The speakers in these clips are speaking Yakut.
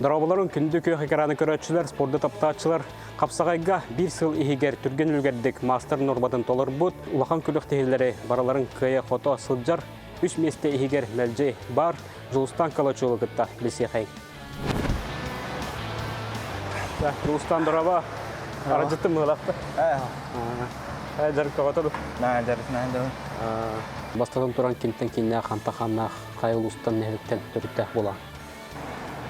Дорооболорун күндү күөх экраны көрөөччүлэр, спорду таптааччылар, хапсаҕайга биир сыл иһигэр түргэн үлүгэрдик маастар нуорбатын толорбут, улахан күрэхтэһиилэри барыларын кыайа-хото сылдьар үс миэстэ иһигэр мэлдьи баар Дьулустан Калачевы кытта билсиэхэйиҥ. Дьулустан дорообо. Арадьыттым мыылахта. Ээ дьарык көҕөтө Наа дьарык наа дьарык. Бастатан туран кимтэн кииннээх, ханта хааннаах, хайа улуустан нэһиликтэн төрүттээх буолан.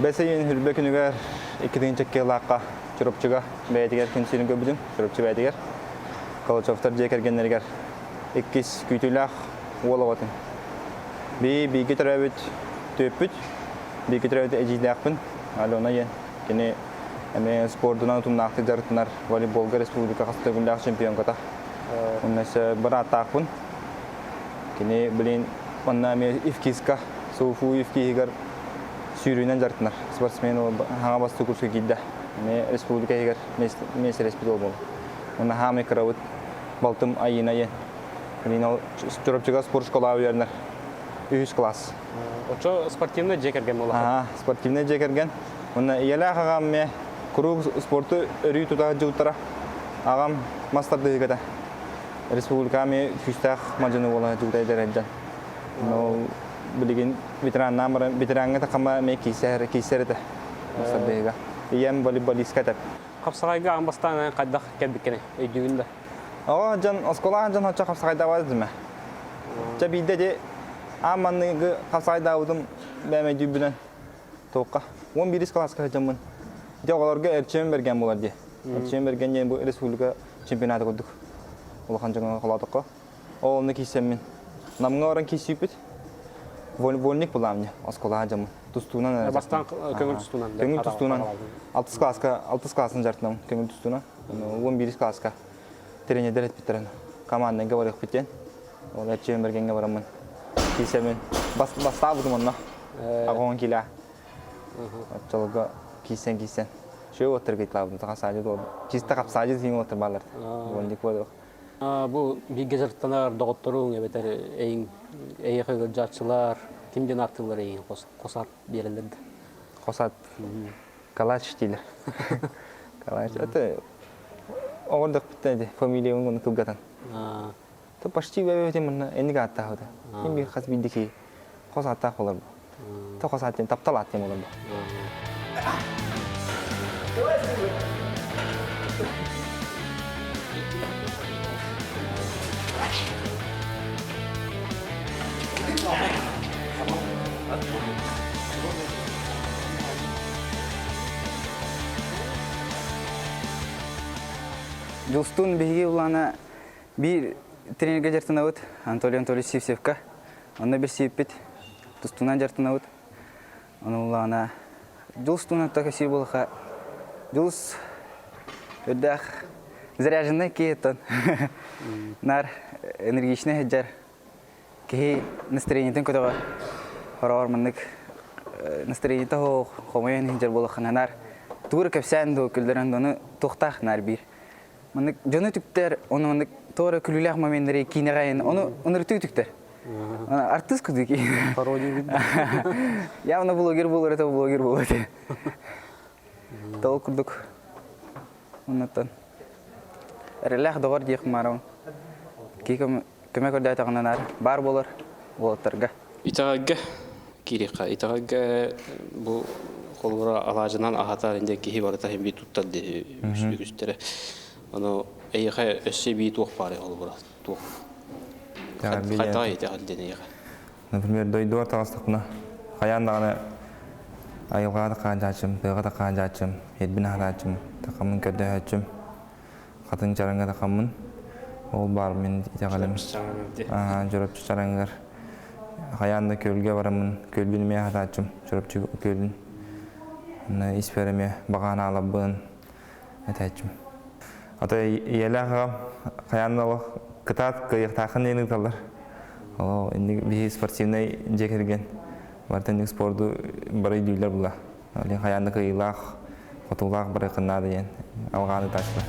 Бэс ыйын хүрбэ күнүгэр 2 кыылаахха Чурапчыга бэйэтигэр күн сирин көрбүтүм. Чурапчы бэйэтигэр. Калачевтар дьиэ кэргэннэригэр иккис күүтүүлээх уол оҕотун. Би бииргэ төрөөбүт түөппүт, бииргэ төрөөбүт эдьиийдээхпин Алена диэн. Кини эмиэ спордунан утумнаахтык дьарыктанар волейболга республика хас төгүллээх чемпионката. Онно өссө бырааттаахпын. Кини билин манна эмиэ ИФКИСка, СУФУ ИФКИһигэр сүүрүүнэн дьарыктанар спортсмен хаҥа бастакы курска киирдэ. Эмиэ республика иһигэр миэстэлэспит уол буолла. Уонна хаамай кырабыт балтым Айыына диэн. Билин ол Чурапчыга спорт школаҕа үөрэнэр. Үһүс класс. Очо спортивный дьиэ кэргэн буолла. Спортивный дьиэ кэргэн. Уонна ийэлээх аҕам эмиэ куруук спорту өрүү тута сылдьыбыттара. Аҕам мас тардыһыыга республика эмиэ күүстээх мадьыны буола сылдьыбыта эдэр сылдьан. Ол билигин ветераннаан баран ветераҥҥа тахама эмиэ киирсэр киирсэр этэ мас тардыһыыга. Ийэм волейболистка этэ. Хапсаҕайга аан бастаан хайдах кэлбиккиний өйдүүгүн да? Оҕо дьон оскуолаҕа дьон оччо хапсаҕайдаабат этим. Чэ биирдэ ди аан манныгы хапсаҕайдаабытым бэйэм өйдүүрбүнэн туохха 11 кылааска сылдьаммын ити оҕолорго Эрчимэн Бэргэн буолар дии. Эрчимэн Бэргэн диэн бу республика чемпионата курдук улахан дьоҥҥо холоотоххо. Ол онно киирсэммин Намҥа баран киирсииппит. Вольник была мне оскуолаҕа дьоммун. Тустуунан Бастаан көҥүл тустуунан. Көҥүл тустуунан. Алтыс класска, алтыс классын дьарыктанам көҥүл тустуунан. 11 класска тренердэр этпиттэрин командныйга барыахпыт диэн. Ол Эрчимэн Бэргэҥҥэ бараммын киирсэммин бастаабытым онно. Аҕаҕын килаа. Оччолорго киирсэн-киирсэн. Шөй уоттарга ыйтлаабытым саха саадьы дуо. Чисто хапсаадьы тиҥ уоттар бааллар. Уонник буолуох. Бу бииргэ дьарыктанар доҕотторуҥ эбэтэр эйиҥ эйиэхэ ыалдьааччылар ким диэн ааттыыллар эйиҥ хос аат биэрэллэр да? Хос аат Калач дииллэр. Калач. Это оҕордохпуттан ити фамилиябын уонна кылгатан. То почти бэбэбитим мунна энник ааттаах Ким бир хас биирдики киһи хос ааттаах болар бу. То хос аат диэн таптал аат диэн болар бу. Дьулстуун биһиги улаана биир тренергэ дьарыктанабыт Анатолий Анатольевич Сивцевка. Онно билсибиппит, тустуунан дьарыктанабыт. Ону улаана Дьулус туһунан кэпсиир буоллахха, Дьулус үрдээх заряженный киһи оттон наар энергичный сылдьар киһи настроениетын көтөҕөр хороҕор маннык настроениета суох хомойон сылдьар буоллаххына наар тугу эрэ кэпсээн дуу күллэрэн дуу ону туохтаах наар биир маннык дьону үтүктэр ону маннык туох эрэ күлүүлээх моменнары киинэҕэ айан ону ынырытыы үтүктэр артыыс курдук пародия явно блогер буолар это блогер буолар этэ ол курдук оннуттан эрэлээх доҕор диэх маарабын киһи көмө көрдөөтөҕүнэ наар баар буолар уолаттарга. Итэҕэлгэ киириэххэ. Итэҕэлгэ бу холобура алаадьынан аһатар инде киһи барыта иһин бии туттар дии үгүстэрэ. Ону эйиэхэ өссө эбии туох баарый холобура туох хайдах итэҕэл диэн эйиэхэ? Например, дойдугар таҕыстахпына хайаан даҕаны айылҕаҕа да хаадьааччым, тыаҕа да хаадьааччым, эрбин аһатааччым, такаммын көрдөһөөччүм. Хатыҥ чараҥҥа тахаммын, ол баар мин итэҕэлим. Чурапчы чараҥыгар хайаан да күөлгэ бараммын, күөлбүн эмиэ аһатааччым, Чурапчы күөлүн. Онно испэр эмиэ баҕаан аалабын этээччим. Ата ийэлээх аҕам хайаан да олох кытаат кыайыахтааххын диэн ыыталлар. Ол инник биһи спортивнай дьиэ кэргэн барыта инник спорду бары өйдүүллэр була. Хайаан да кыайыылаах, хотуулаах барыаххын наада диэн алҕаан ыытааччылар.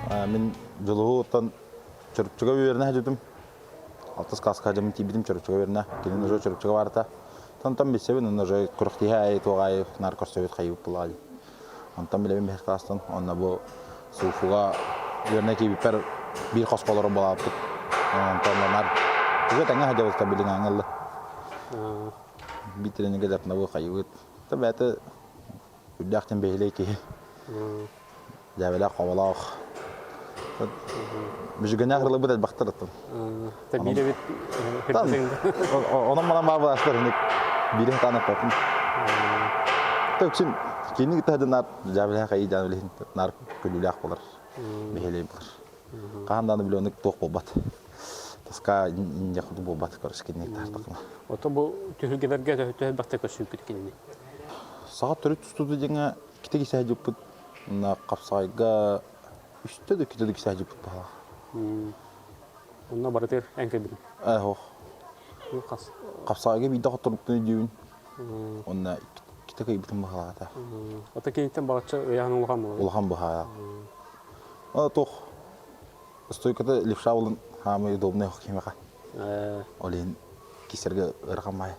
Мин Дьулуһууттан Чурапчыга үөрэнэ сылдьыбытым. Алтыс кылааска дьэ мин тиийбитим Чурапчыга үөрэнэ. Кини уже Чурапчыга барта. Онтон билсэбин, онно уже күрэхтэһии аайы туох аайы наар көрсөбүт хайыбыт буолаҕа дии. Онтон билэбин бэһис кылаастан онно бу СУФУга үөрэнэ киирбиппэр биир хоско олорон буолаабыппыт. Онтон наар уже тэҥҥэ сылдьабыт билиҥ ылла. Биир тренергэ дьарыктанабыт хайыбыт. Бэйэтэ үрдээх диэн бэһилэй киһи. Дьээбэлээх хоболоох. Бүжүгэнээх ырылыбыт элбэхтэр оттон. Биир эбит Онон манан баар былаастар инник биири хатаан эппэппин. Үксүн кини кытта наар дьээбэлээх айыы дьээбэлэһин наар күлүүлээх болар, бэһиэлэй болар. Хаһан даҕаны билионник туох буолбат. Таска инде курдук буолбат короче кинини таартахына. Ото бу түһүлгэлэргэ төһө көрсүүкүт кинини? Саха төрүт тустуута диэҥҥэ иккитэ кисээдьиппит уонна хапсаҕайга үстэ да иккитэ да кисээдьиппит баһаах. Онно барытыгар эн кэлбитиҥ? Ээ суох. Хас? Хапсаҕайга биирдэ хотторбуттан өйдүүбүн. Уонна иккитэ кыайбытым быһаалаата. Ото киниттэн балачча ыйааһын улахан буолар? Улахан быһаалаах. Туох стойката левша буолан хаамай удобнай кимэхэ. Ол иһин кисэргэ ыарахан маай.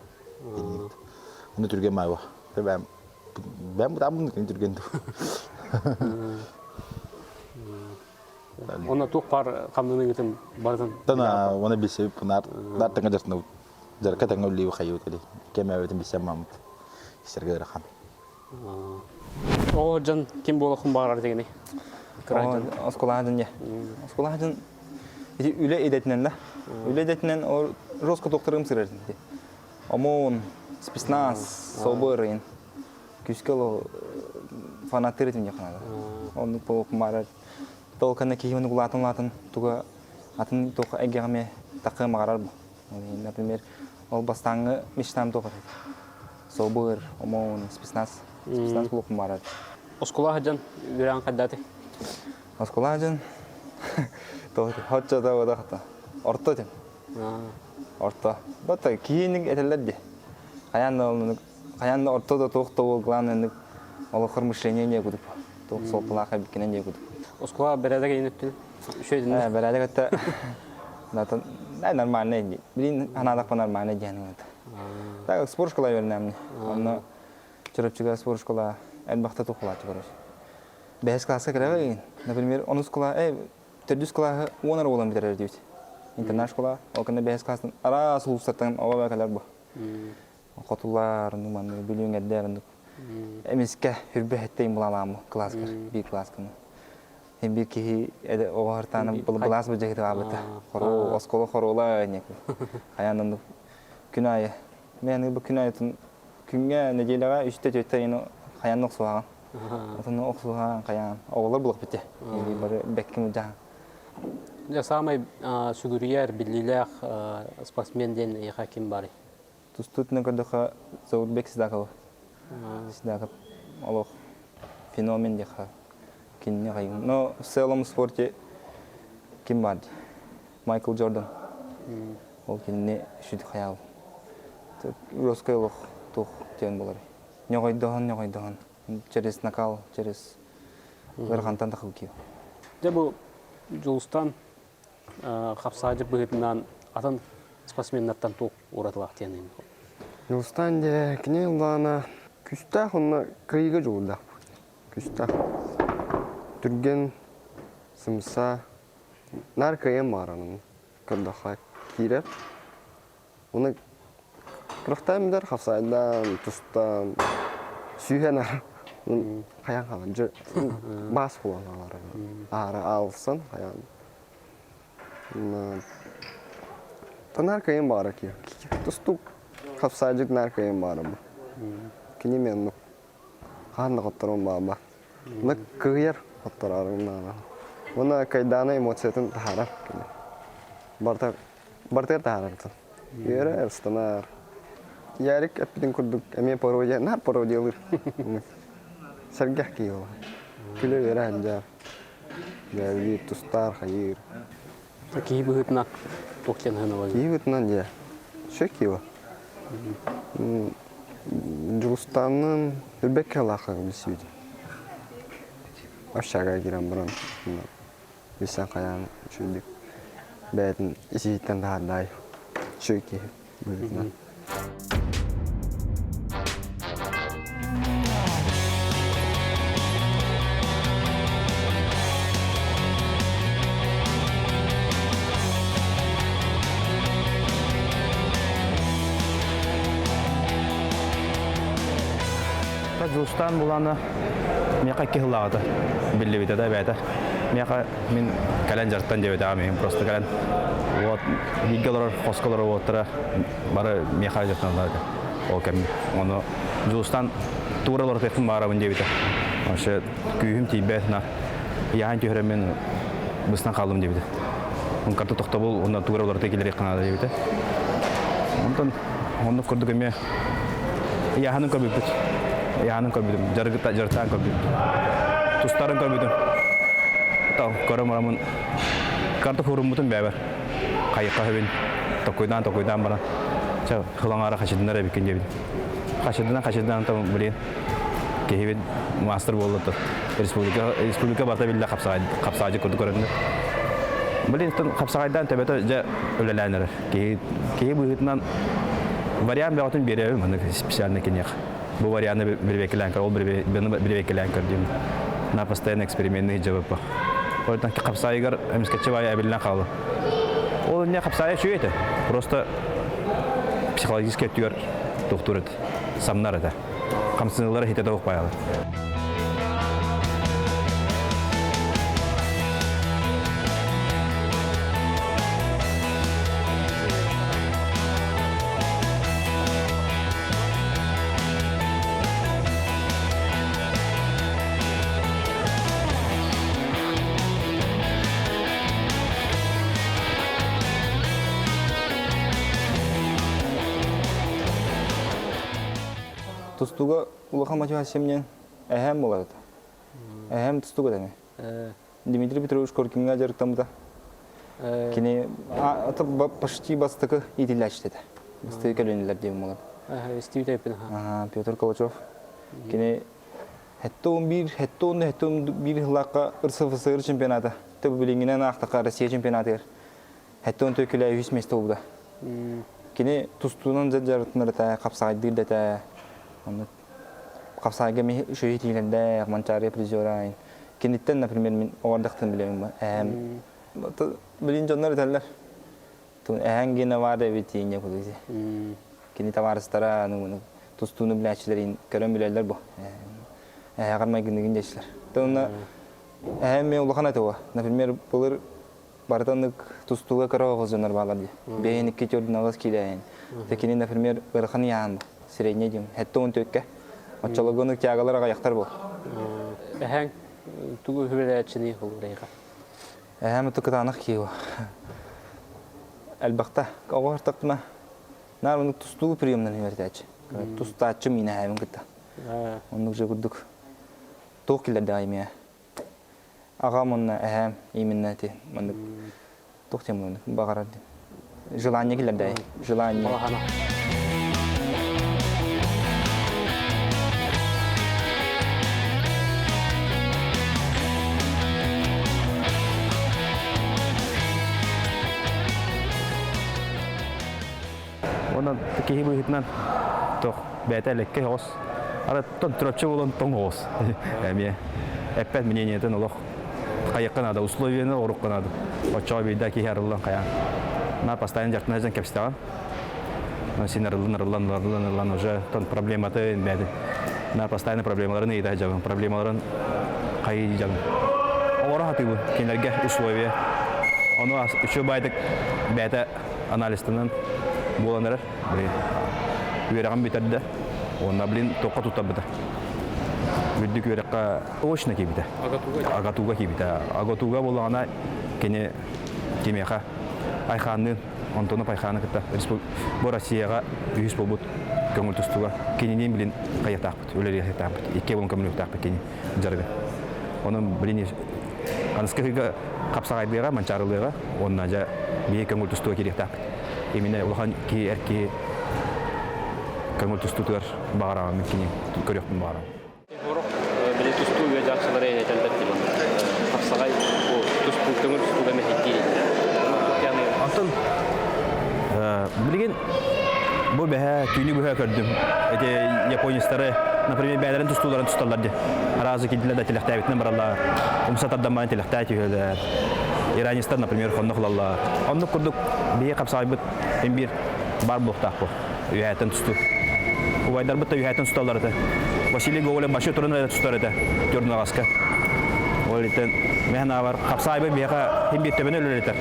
Оны түргэн маайва. Бэм бэм бутааммын түргэн Онно туох баар хамныыныгытын барытын Тана оны билсебит нар нар тэҥэ дьартына жарка тэҥэ үллиби хайыбыт эли кэмэбитин билсем мамыт кисэргэ ыарахан. Оҕо дьон ким буолуоххун баҕарар дегени? Оскуолаҕа дьон дьэ. Оскуолаҕа дьон ити үлэ идэтинэн да. Үлэ идэтинэн жестко туохтарым сырар ити. ОМОН, спецназ, СОБР күүскэ ол фанаттыр этим дьаханада. Оннук буолуох Толканна киһи улаатын улаатын туга атын туох эйгэҕэ таххы маҕарар бу. Например, ол бастааҥҥы мечтам туох этэ? Собыр, ОМОН, спецназ, спецназ буолуохпун баҕарар. Оскуола сылдьан үөрэҕин хайдаатый? Оскуола сылдьан хоччото бодохто. Орто этим. Орто. Бата киһиник этэллэр дии. Хайаан да ол хайаан да орто да туох да буол главное олохор мышление диye кудуп. Туох суолталаах эбиккинэн диye кудуп. Оскуола бэрээдэк иһин өттүн үчүгэйдин Бэрээдэк өттө нормальный дии. Билин ханаадахпа нормальный диэн Так, спорт школа үөрэнэмни. Онно Чурапчыга спорт школа элбэхтэ тухулааччы короче. Бэһис класска кэлэбин. Например, онус класс, э, төрдүс классы уон ара буолан бүтэрэр диэбит. Интернат школа, ол кэннэ бэһис класстан араас улуустартан оҕо кэлэр бу. Хотулар, ну манны бүлүүҥэрдэр оннук. Эмискэ хүрбэһэттейин булалааммы класскар, биир классканы. Һин биир киһи оҕо хартаана былаас быдьаһыты аабыта. Хоро, оскуола хоруола хайаан оннук күн аайы. Мен бу күн айытын күҥҥэ нэдиэлэҕэ үстэ түөртэ ыйын хайаан охсуһаҕын. Отону охсуһаан хайаан оҕолор булах бите. Бары бэкким удьаһан. Дьэ саамай сүгүрүйэр, биллиилээх спортсмен диэн эйиэхэ ким барый? Тустуутунан көрдөххө Заурбек Сидаков. Сидаков олох феномен диэххэ кинини хайым. Но в целом в спорте ким бар дии? Майкл Джордан. Ол кинини сүдү хайаал. Жесткай олох туох диэн болар. Ньоҕойдоһон, ньоҕойдоһон. Через накал, через ыарахантан тахыл киев. Дьэ бу Дьулустан хапсаадьык быһыытынан атын спортсменнартан туох уратылаах диэн Дьулустан дьэ кини ыллаана күстээх уонна кыайыыга дьулуурдаах күстээх түргэн сымса наар кыайан баҕаранын көрдөххө киирэр уонна кырахтаан билэр хапсаайдаан тустан сүүһэн хайаан хаалан дьэ баас буолан хаалар аара аалсан хайаан Наар кыайан баҕара киһи. Тустуук хапсаадьык наар кыайан баҕарабын. Кини мен хаһан да хотторон баҕарбат. Уна кыайар хотторорун наада. Уонна кайдаана эмоциятын таһаарар кини. Барыта барытыгар таһаарар Үөрэр, ыстанар. Ярик эппитин курдук эмиэ пародия, наар пародиялыыр. Сэргэх киһи ол. Күлэ-үөрэ сылдьар. Дьээбэлиир, тустаар, хайыыр. Киһи быһыытынан туох диэн сыаналыыр? Киһи быһыытынан дьэ, сөй киһи Дьулустаанныын үрбэккэ алаахха билсибитим. Общага киирэн баран. Билсэн хайаан үчүгэйдик бэйэтин ис-иһиттэн таһаардаай үчүгэй киһи быһыытынан. Дьулустаан булана миэхэ киһилааҕыта биллибитэ да бэйэтэ. Миэхэ мин кэлэн дьарыктан диэбэтэҕим мин просто кэлэн вот бииргэ олорор хоско олорор уоттара бары миэхэ дьарыктаналлар этэ ол кэмҥэ. Ону Дьулустаан тугура олорутуохпун баҕарабын диэбитэ. Вообще күүһүм тиийбэт на яһан түһэрэммин быстан хааллым диэбитэ. Ункарта тохтобул уонна тугура олорутуй киллэриэххэ наада диэбитэ. Онтон оннук курдук эмиэ Ыйааһынын көрбүппүт. Ыйааһынын көрбүтүм. Дьарыктаан көрбүппүт. Тустарын көрбүтүм. Көрөн бараммын карта хууруммутум бэбэр. Хайыкка хөбүн токуйдаан токуйдаан баран чэ хылаҥаара хачыдынар эбиккин диэбитим. Хачыдынан хачыдынан там блин киһибит мастер буолла республика республика барыта биллэ хапсаҕай курдук көрөннөр. Блин хапсаҕайдаан төбөтө дьэ үлэлээн эрэр. Киһи, киһи быһыытынан вариант бөҕөтүн биэрэбин маннык специально киниэх. Бу варианы бирибэкилээн көр, ол бирибэкилээн көр диим. На постоянно эксперименты дьабыппа. Оттон хапсаайыгар эмискэччи баайа эбиллэн хаалла. Ол инне хапсаайа үчүгэй этэ. Просто психологически өттүгэр тохтуур этэ. Самнар этэ. Хамсыныылара хитэ тоҕук баайалар. Тустууга улахан мотивациям диэн эһээм буолар этэ. Эһээм тустууга этэ Дмитрий Петрович Коркиҥҥа дьарыктаммыта. Кини почти бастакы иитиллээччитэ этэ. Бастакы көлүөнэлэр диэн буолар. Истибит Петр Калачев. Кини 71, 71, 71 сыллаахха РСФСР чемпионата. Төбө билиҥҥинэн аахтахха Россия чемпионатыгар 74 килэ үһүс миэстэ буолбута. Кини тустуунан дьарыктанар этэ, хапсаҕайдыыр да этэ. Онно хапсаҕайга үчүгэй тиилэрдээх, Манчаары призера. Киниттэн, например, мин оҕордохтон билэбин. Эһэм билин дьоннор этэллэр. Эһэҥ гена баар эбит диэн кудузи. Кини табаарыстара тустууну билээччилэрин көрөн билэллэр бу. Эһэҕэр майгыныгын дьэчилэр. Тонна эһэм мен улахан этэ Например, былыр барытаннык тустууга кыра оҕус дьоннор баалар дии. Бэйэн икки төрдүн аҕыс киилээн. Кини, например, ыарахан ыйааһын бу. Средний диэн. Хэтте он төккэ. Оччологону тягалар аҕайахтар бу. Эһэҥ тугу үһүбэлээччини холуурайга? Эһэм кытаанах киһи Элбэхтэ. Оҕо артактына наар оннук тустуу приемнан үөрэтээччи. Тустааччы миин эһээбин кытта. Оннук же курдук туох киллэрдэҕэй эмиэ. Аҕам уонна эһээм именно эти маннык туох диэн маннык баҕарар диэн. Желание киллэрдэ желание. Онон киһи быһыытынан туох бэйэтэ элеккэй оҕус. Араттан тураччы буолан тоҥ оҕус. Эмиэ эппэт мнениетин олох хайыахха наада, условияны оҥоруохха наада. Оччоҕо биирдэ киһи арыллан хайаан. На постоянно дьарыктана сылдьан кэпсэтэҕин. Син арыллан, арыллан, арыллан, арыллан уже тон проблематын бэйэтин. На постоянно проблемаларын ыйыта сылдьабын. Проблемаларын хайыы дьабын. Оҥоро сатыыбын кинилэргэ условия. Ону үчүгэй баайдык бэйэтэ анализтанан буолан эрэр. Блин, үөрэҕин бүтэрдэ. Уонна, блин, туохха туттарбыта. Үрдүк үөрэххэ очно киирбитэ. Агатуга киирбитэ. Агатуга буоллаҕына кини кимиэхэ Айхаанныын, Антонов Айхааны кытта бу Россияҕа үһүс буолбут көҥүл тустууга кининиин билин хайыахтаахпыт, үлэлиэхтаахпыт, икки буолан көмөлүөхтаахпыт кини дьарыгын. Онон билин аныскы ыйга хапсаҕайдыаҕа, манчаарылыаҕа уонна дьэ биһи көҥүл тустууга киириэхтээхпит. Именно улахан киһи эр киһи көҥүл тустуутугар баҕараҕын кини көрүөхпүн баҕарабын. Сорох били тустуу үөдээхсилэрэ этэллэр диэн хапсаҕай бу Тустуу көҥүл тустууга мэһэйдиир. Онтон билигин бу бэһэ түүнү быһа көрдүм. Эти японецтары, например, бэйэлэрин тустууларын тусталлар дии. Аразы кидилер да тилэхтээбитинэн бараллар. Умса тардан баран тилэхтээ түһэлэр. Иранецтар, например, хоннох ылаллар. Оннук курдук биһи хапсаҕайбыт ин биир бар буолуохтаах бу. Үһээтэн тустуу. Убайдарбыт да үһээтэн тусталлар этэ. Василий Гоголев башы туран эрэ тустар этэ. Төрдүнаҕаска. Ол итен мен авар хапсаайбы биһиэхэ хим биир төбөнү өлөрөтөр.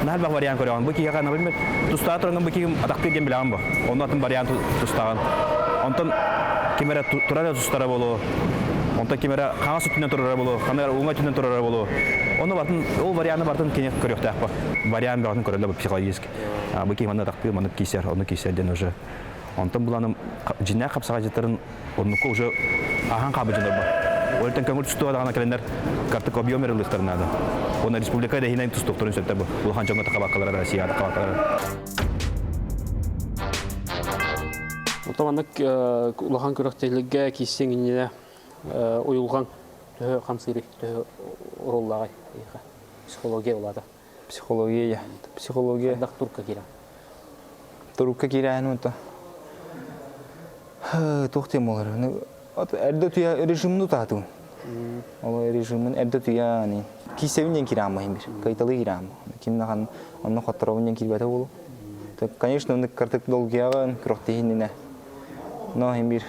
Наһаа элбэх вариант көрөҕүн. Бу киһиэхэ, например, тустаа туран бу киһим атахтыыр диэн билэҕин бу. Онно атын вариант тустаҕын. Онтон ким эрэ турар эрэ тустара буолуо. Онтон ким эрэ хаҥас өттүнэн турара буолуо, хана эрэ уҥа өттүнэн турара буолуо. Ону батын ол варианы бартын кини көрүөхтээх бу. Вариант бөҕөтүн көрөллөр бу психологически. Бу киһи манна атахтыыр, маннык киисэр, оннук киисэр диэн уже. Онтон буланым дьиннээх хапсаҕайдьыттарын оннукка уже аһаан хаалбыт дьоннор бар. Ол иһин көҥүл тустууга даҕаны кэлэннэр картык объем эрэ наада. Уонна республика да иһинэн тустуохтарын сөптө бу. Улахан дьоҥҥо тахабаккалара Россияҕа тахабаккалара. Оттон маннык улахан күрэхтэһиилэргэ киирсиэҥ иннинэ уйулҕаҥ төһө хамсыырый, төһө оруоллааҕый эйиэхэ? Психология улаата. Психология. Психология. Хайдах турка киирэн? Турукка киирээһин уонна туох диэн буолар? Эрдэ утуйа режимин утаатым. Ол режимин эрдэ утуйа киисэбин диэн киирээм иһин бир. Кайталы киирээм. Ким нахан онно хотторобун диэн киирбэтэ буолу. Конечно, оннук картык долгуйаҕын, күрэхтэһиининэ. Но иһин бир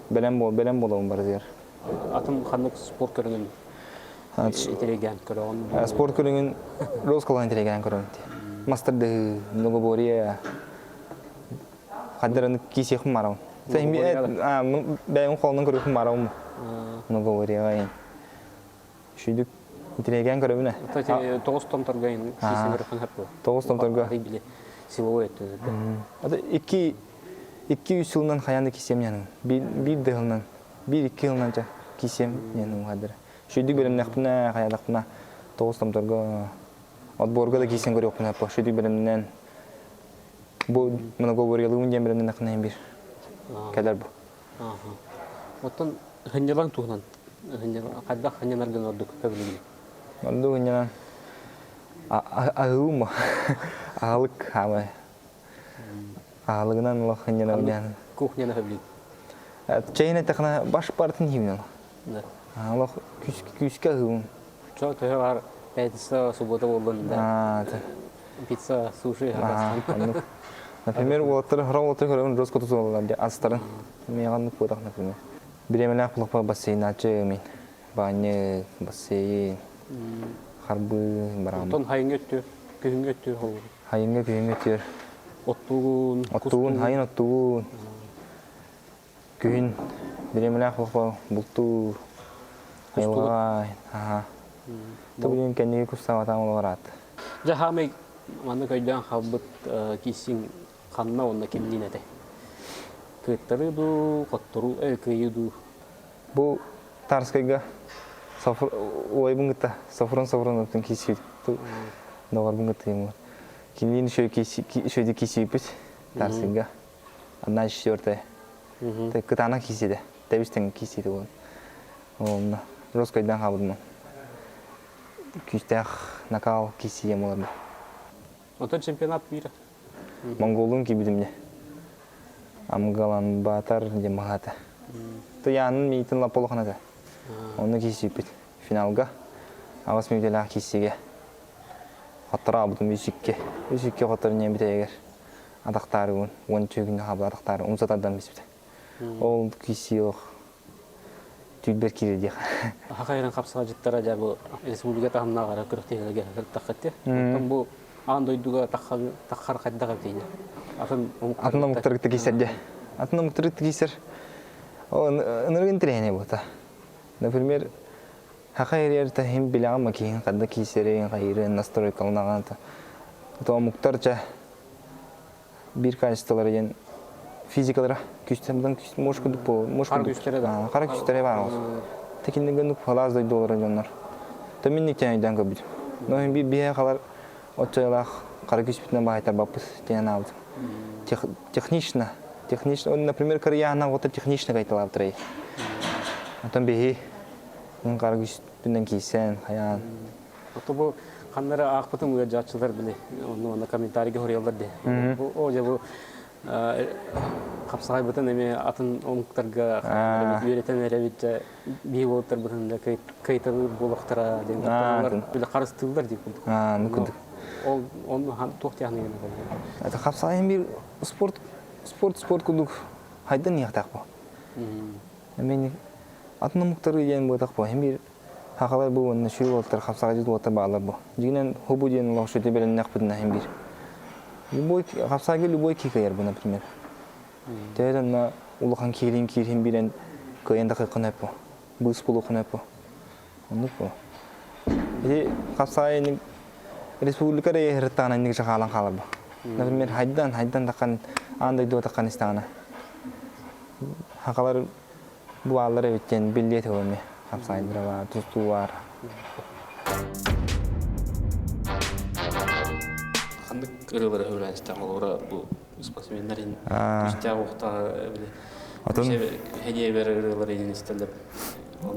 бэлэм бол, бэлэм болобун барытыгар. Атын ханнык спорт көрүҥүн интеллигент көрөҕүн? Спорт көрүҥүн рос кылаан интеллигент көрөҕүн. Мастер многоборье хаддараны киисиэхпин барабын. Бэйэм холонон көрүөхпүн барабын. Многоборьеҕа Шүйдүк интеллигент көрөбүн ээ. Тоҕус томторго киисин көрөххүн хөп Тоҕус томторго. Силовой өттүн. Икки икки үс сылынан хайаан да киисиэм янын. Биир да сылынан биир икки сылынан киисиэм янын хаддара. Шүйдүк бэлэмнэхпинэ хайадахпына тоҕус томторго отборга да киисен көрүөхпүн хөп. Шүйдүк бэлэмнэн бу многоборьелыыбын диэн бэлэмнэнэххинэ биир кэлэр бу. Оттон сынньалаҥ туһунан хайдах сынньанаргын ордук сөбүлүүгүн? Ордук сынньанан аһыым аһылык хаамай аһылыгынан олох сынньанабын диэн. Кухняны сөбүлүүгүн? Чэйин эттэххинэ баш бартын иһибин олох күүскэ аһыыбын. Чо төһө бар пятница суббота буоллун да пицца суши оннук например уолаттар хара уолаттар көрөбүн жестко тутулалар дии астарын миэхэ оннук буотах например бириэмэлээх булахпа бассейнааччы мин баанньык бассейн харбыы бараам Оттон хайыҥҥа өттүөр күһүҥҥэ өттүөр холбуу хайыҥҥа күһүҥҥэ өттүөр оттуугун оттуугун хайын оттуугун Күһүн бириэмэлээх олоххо бултуу айылҕаҕа аһа. Тубулун кэнники кустаабатаҕым олоҕор аат. Дьэ хаамай маннык өйдөөн хаалбыт кииссиҥ ханна уонна кимниин этэй? Кыаттарыы дуу, хотторуу, кыайыы дуу? Бу Тарскайга убайбын кытта Софрон Софроновтан кииссибит. Доҕорбун кытта Кинилиин үчүгэй кииссибиппит Тарскайга. Одна четвертая. Кытаанах киисиде. Тэбис тэҥ киисиде буолан. Онно Роскойдан хаалбытым. Күүстээх накал киисием олорду. Онтон чемпионат мира? Монголун киирбитим дьэ. Амгаланбаатар диэн маһаата. Туйаанын миитин лапполохана этэ. Онно киисийбит. Финалга аҕыс мүнүүтэлээх киисигэ хотторообутум үс икки. Үс икки хотторун бүтэйигэр атахтаарыбын уон түгүн хаабыл атахтаары умса тардан биспитэ. Ол киисиох түүлбэр киирэ диэх. Хахайран хапсаҕа дьа бу республика таһымнааҕара күрэхтэһиилэргэ сырыттаххыт Оттон бу аан дойдуга таххар хайдах эбитий? Атын Атын омуктарга киисэр дьэ. Атын омуктарга киисэр. Ынырык интэриэһинэй буолта. Например, хаха эрийэр таһым билэҕин макиһин хадда киисэрин хайырын настройкаланаҕын то омуктар ча биир качестволара диэн физикалара күүстэрбытын муж курдук буол муж Хара күүстэрэ да. Хара күүстэрэ баар ол. Текиннигин халаас дойдулара дьоннор. Томинник тэн өйдөөн көрбүтүм. Но би биһэ халар оччойлаах хара күүспүтүнэн баайтарбаппыт диэн аабытым. Технично, технично, например, Кореяна вот технично кайталаабытырай. Отон биһи хара күүспүнэн киисен, хайаан. Ото бу ханнара аахпытым ыалдьааччылар били онно онно комментарийга хоруйаллар дии. Бу оо дьэ бу хапсаҕайбытын эмиэ атын омуктарга үөрэтэн эрэбит биһи уолаттарбытын да кыайталыыр буолуохтара диэн били харыстыыллар дии курдук. Ну курдук. Ол онно туох диэхнигин Это хапсаҕайын бир спорт спорт спорт курдук хайдан иэхтээх бу. Мен атын омуктары диэн буотах бу. Хем бир хахалар бу уонна шү уолаттар хапсаҕайдьыт уолаттар бааллар бу. Дьигинэн хобу диэн олох шүтэ бэлэмнэхпитинэ хем бир. Любой хапсаҕайга любой киһи кыайар бу, например. Төһө да улахан киирин киирин билэн кыайан да кыайкын бу. Быыс булуохун бу. Оннук бу. Ити хапсаҕай республика эрэ инник хаалан хаалар бу. Например, хайдан хайдан такан аан дойду такан истаҕына. Хахалар бу бааллар эбит диэн биллиэ этэ эми хапсаайдара баар, тустуу баар. Ханнык ырыалары сөбүлээн истэҕин холобура бу спортсменнар күүстээх уохтаах Атын хедие берер ырыалары иһин истэллэр.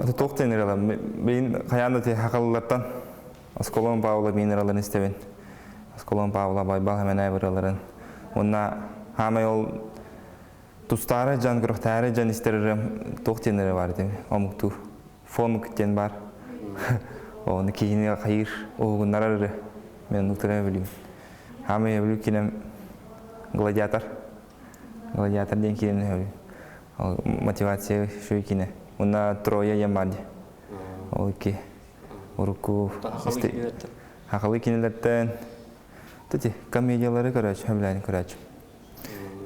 Аты туох диэн ырыалар? Бэйин хайаан да хахаллартан Осколон Павла мин ырыаларын истэбин. Осколон Павла Байбал Хэмэнэев ырыаларын. Уонна хаамай ол тустаары дьон, күрэхтээри дьон истэр ырыам туох диэн ырыа бар этим омуктуу. Фонг диэн бар. Оны киһини хайыр уһугуннарар ырыа. Мен оннуктары билим. Хаамай өбүлүк кинем гладиатор. Гладиатор диэн киинэни өбүл. Ол мотивация шуй кине. Уна Троя диэн бар ди. Ол ики урукку хахалы кинилэртэн Тати комедиялары көрөөчү, хөбүлээн көрөөчү.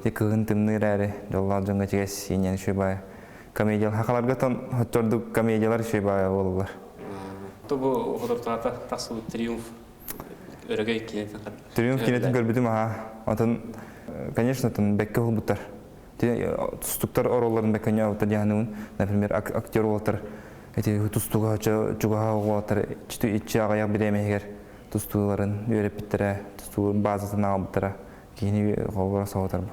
Ти кыһын тымныы эрээри дьоллоох дьоҥҥо чигэс иинэн үчүгэй баайа. Комедиялар хахаларга тон хоттордук комедиялар үчүгэй баайа буолаллар. Бу хотортоото тахсыбыт Триумф өрөгөй кинетин Триумф кинетин көрбүтүм аха. Отон, конечно, тон бэккэ холбуттар. Тустуктар ороллорун бэккэ ньообуттар диэханыбын. Например, актер уолаттар эти тустуга чугаһа уолаттар иччи аҕыйах бириэмэһигэр тустууларын үөрэппиттэрэ, тустуу базатын аҕалбыттара киһини холборо соһутар бу.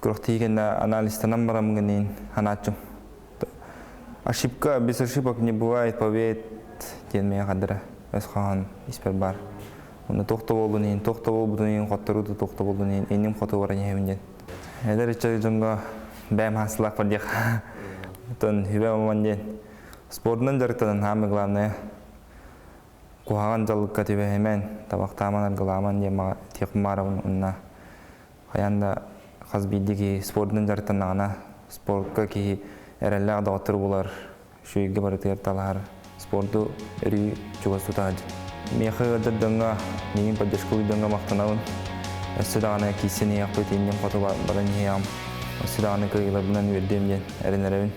Күрэхтии кэннэ анализтанан бараммын ханааччым. Ошибка без ошибок не бывает, поверь диэн миэхэ хардара өс хаһан испэр баар. Онно туох да буоллун иһин, туох да буолбутун иһин, хотторуу да туох да буоллун иһин, инним хоту баран иһэбин диэн. Эдэр ыччат дьоҥҥо бэйэм хаасылаах бар диэх. Оттон сүбэ маман диэн спордунан дьарыктанан самое главное куһаҕан дьаллыкка түбэһимэн, табахтааман, аргылааман диэн этиэхпин баарабын уонна хайаан да хас биирдии киһи спордунан дьарыктаннаҕына спортка киһи эрэллээх доҕоттору булар, үчүгэйгэ барытыгар талаһар, спорду өрүү чугас тутаһар. Миэхэ ыалдьар дьоҥҥо, миигин поддержкалыыр дьоҥҥо махтанабын. Өссө даҕаны киирсэн иһиэхпит, инним хоту баран иһиэҕим. Өссө даҕаны кыайыыларбынан үөрдүөм диэн эрэнэрэбин.